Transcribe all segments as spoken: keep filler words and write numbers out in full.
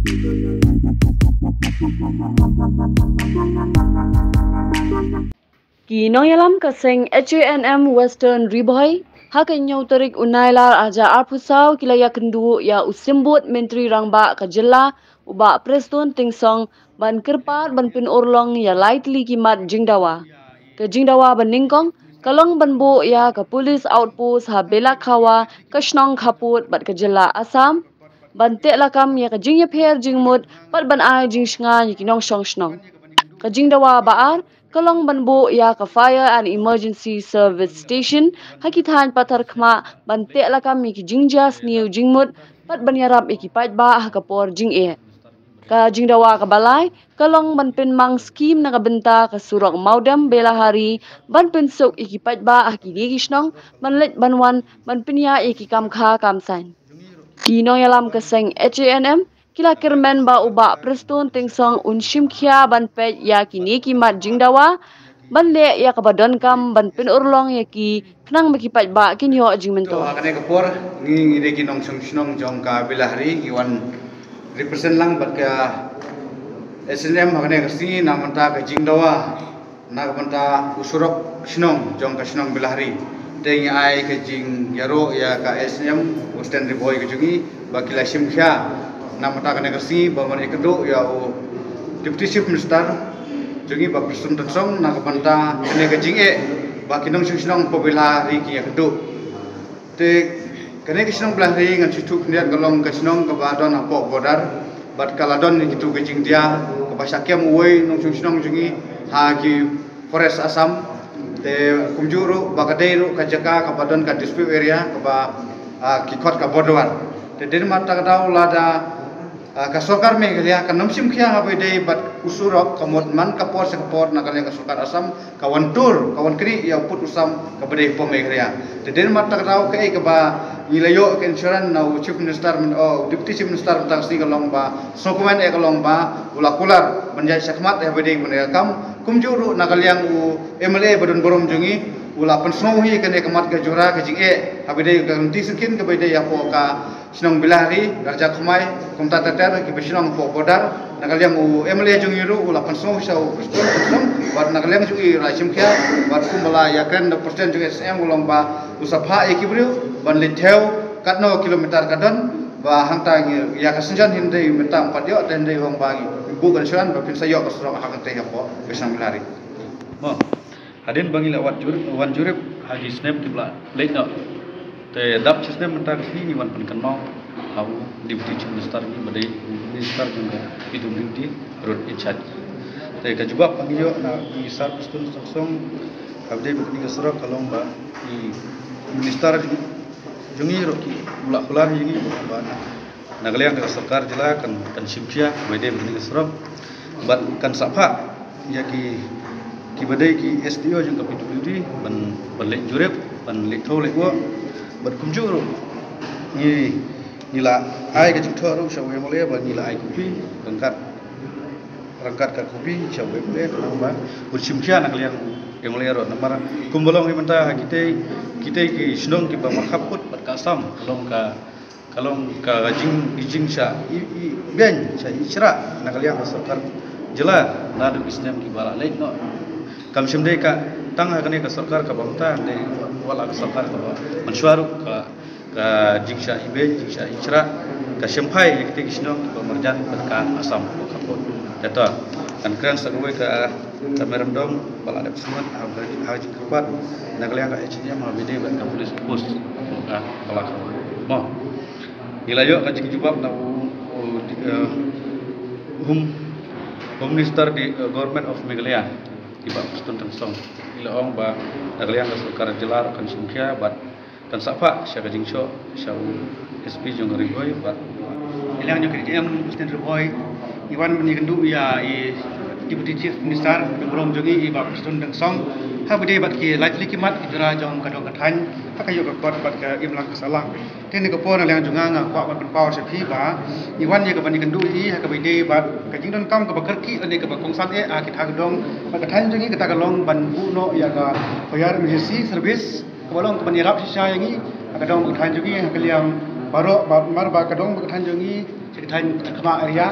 Ki nongïalam ka seng H A N M Western Ri Bhoi, ha ka hynñiew tarik u Nailar arhajar arphew saw ki la ïakynduh ïa u Symbud Myntri Rangbah ka jylla, u Bah Prestone Tynsong, ban kyrpad ban pynurlong ïa lai tylli ki mat jingdawa. Ka jingdawa ba nyngkong ka long ban buh ïa ka police outpost ha Belakhawa, ka shnong Khapud bad ka jylla Assam, ban teh lakam ïa ka jingïapher jingmut bad ban ai jingshngaiñ ïa ki nongshong shnong. Ka jingdawa ba ar ka long ban buh ïa ka Fire and Emergency Service Station ha ki thaiñ Patharkhmah, ban teh lakam ïa ki jingjia sniew jingmut bad ban ïarap ïa ki paidbah ha ka por jingeh. Ka jingdawa kaba lai ka long ban pynmang skim na ka bynta ka surok Mawdem Belahari, ban pynsuk ïa ki paidbah ha kine ki shnong ban leit ban wan, ban pynïaid ïa ki kam kha kam saiñ. Ki nongïalam ka seng H A N M ki la kyrmen ba u Bah Prestone Tynsong un shim khia ban peit ïa kine ki mat jingdawa, ban leh ïa kaba donkam ban pynurlong ïa ki, khnang ba ki paidbah kin ïoh jingmyntoi. To, ha kane ka por ngi, ngi dei ki nongshong shnong jong ka Belahari, ngi wan represent lang bad ka S N M ha kane ka sngi na ka bynta ka jingdawa na ka bynta u surok shnong jong ka shnong Belahari. Te ngi ai ka jingïaroh ïa ka S N M Western Ri Bhoi ka jong ngi ba ki la shim khia na ka bynta kane ka sngi, ba mar ïakynduh ïa u Deputy Chief Minister jong ngi, Bah Prestone Tynsong, na ka bynta kane ka jingeh ba ki nongshong shnong hapoh Belahari ki ïakynduh. Te kane ka shnong Belahari ngan shu ïathuh khyndiat, ka long ka shnong kaba don hapoh border, bad ka la don ïa kitu ki jingdia, kaba shah kem uwei u nongshong shnong jong ngi ha ki forest Assam. Te kumjuh ruh ba ka dei ruh ka jaka kaba don ka dispute area, kaba, ah, ki khot ka border. Te dei namar kata ka daw lada Ah, ka sorkar Meghalaya kan ym shim khia haba ïadei bad u surok, ka mut man ka por sha ka por na ka liang ka sorkar Assam ka wan tur, ka wan knieh ïa u pud u sam kaba dei hapoh Meghalaya. Te dei namar kata ka daw kaei kaba ngi la ïoh ka assurance na u Chief Minister, myn-, oh, Deputy Chief Minister mynta ka sngi, ka long ba sngewkmen eh, ka long ba u la kular ban ïaid shakhmat eh haba ïadei bad ka kam. Kumjuh ruh na ka liang u M L A ba don burom jong ngi, u la pynsngew hi kane ka mat ka jura ka jingeh haba ïadei ka lynti syngkien kaba ïadei hapoh ka shnong Belahari, Rajak Khmai, kumta ter ter kiba shnong hapoh border. Na ka liang u M L A jong ngi ruh u la pynsngew sha u President, bad na ka liang jong ngi la shim khia, bad kumba la ïakren da u President jong S N M, u long ba u sa phah ïa ki briew ban leit thew katno kilometer ka don, ba hangta ngi ïa ka synjan hynrei mynta ym pat ïoh, te hynrei u ong ba ngi buh ka assurance ba phin sa ïoh ka surok ha kata hapoh ka shnong Belahari. Mo. Hadien ba ngi la wan jurip, wan jurip ha ki snem kiba la leit noh. Te dap shi snem mynta ka sngi ngi wan pynkynmaw ha u Deputy Chief Minister ngi ba dei u Minister jong ka P W D road in charge. Te ka jubab ba ngi ïoh na u Sir Prestone Tynsong haba ïadei bad kane ka surok ka long ba u Minister jong ngi ruh ki, u la kular ïa ngi ba na ka liang ka sorkar jylla kan, kan shim khia ba ïadei bad kane ka surok, bad kan sa phah ïa ki, kiba dei ki S D O jong ka P W D ban, ban leit jurip, ban leit thew leit wah. Bad kumjuh ruh ngi, ngi la ai ka jingthoh ruh sha u M L A ba ngi la ai kopi ryngkat, ryngkat ka kopi sha u M L A, khnang ba un shim khia na ka liang u M L A ruh. Namar kumba long hi mynta ha kitei, kitei ki shnong kiba markhap pud bad ka Assam, ka long ka, ka long ka jing, i jing sha i, i beiñ, sha i shrah na ka liang ka sorkar jylla naduh ki snem kiba la leit noh. Kam shym dei ka tang ha kane ka sorkar kaba mynta, dei wat la ka sorkar kaba mynshuwa ruh ka, ka jing sha i beiñ, jing sha i shrah ka shim phai ïa kitei ki shnong kiba marjan bad ka Assam, ka pud. Te to ngan kren sa kawei ka, ka Mem Dong ba la dep sngewbha ha, ha jingkyrpad na ka liang ka H A N M haba ïadei bad ka police post ka, ka la ka. Mo. Ngi la ïoh ka jingjubab na u, u, eh, Home, Home Minister di, eh, Government of Meghalaya, i Bah Prestone Tynsong. I la ong ba na ka liang ka sorkar jylla ruh kan shim khia bad kan sa phah sha ka jingshoh sha u S P jong ka Ri Bhoi bad na ka liang jong ka D G M Western Ri Bhoi, ngi wan ban ïakynduh ïa i Deputy Chief Minister ba don burom jong ngi, i Bah Prestone Tynsong, haba ïadei bad ki lai tylli ki mat ki jura jong ka dong ka thaiñ ha ka ïoh ka kot bad ka imlang ka sahlang. Te kane ka por na ka liang jong nga nga kwah ban pynpaw sha phi ba ngi wan ïa ka ban ïakynduh ïa i ha kaba ïadei bad ka jingdonkam kaba kyrkieh lane kaba kongsan eh ha kita ki dong bad ka thaiñ jong ngi, kata ka long ban buh noh ïa ka Fire Emergency Service kaba long kaban ïarap shisha ïa ngi ha ka dong bad ka thaiñ jong ngi ha ka liang baroh, ba, namar ba ka dong bad ka thaiñ jong ngi Ka thaiñ Khmah area,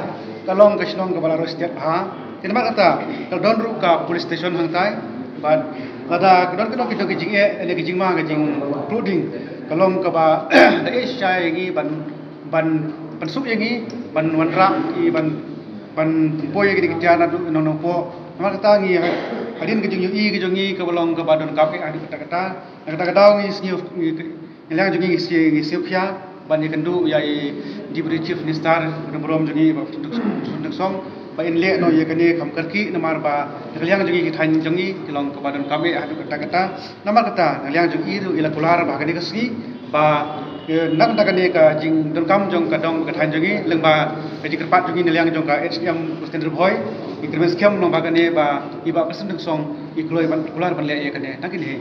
ka long ka shnong kaba la roi stet bha. Te namar kata, ka don ruh ka police station hangtai, bad lada ka don ka don ka jong ka jingeh, ne ka jingma ka jingkluh ding, ka long kaba da ïeit shai ïa ngi ban, ban pynsuk ïa ngi, ban wanrah ïa ngi, ban, ban poi ïa ngi da ki tiar naduh nongpop. Namar kata ngi ha, hadien ka jingïohi ka jong ngi kaba long kaba donkam eh haduh katta katta. Na kata ka daw ngi sngew, ngi, ngi liang jong ngi ngi sngew, ngi sngewkhia ban ïakynduh ïa i Deputy Chief Minister, u nongburom jong ngi Bah Prestone Tynsong, ba in leh noh ïa kane kham kyrkieh namar ba na ka liang jong ngi ki thaiñ jong ngi ki long kaba donkam eh haduh katta katta. Namar kata na ka liang jong i ruh i la kular ba kane ka sngi ba, eh, na ka bynta kane ka jingdonkam jong ka dong ka thaiñ jong ngi, lyngba ka jingkyrpad jong ngi na liang jong ka H M Prestone Tynsong, ngi kyrmen skhem lyngba kane ba i Bah Prestone Tynsong i kloi ban, kular ban leh ïa kane. Tang kine hi.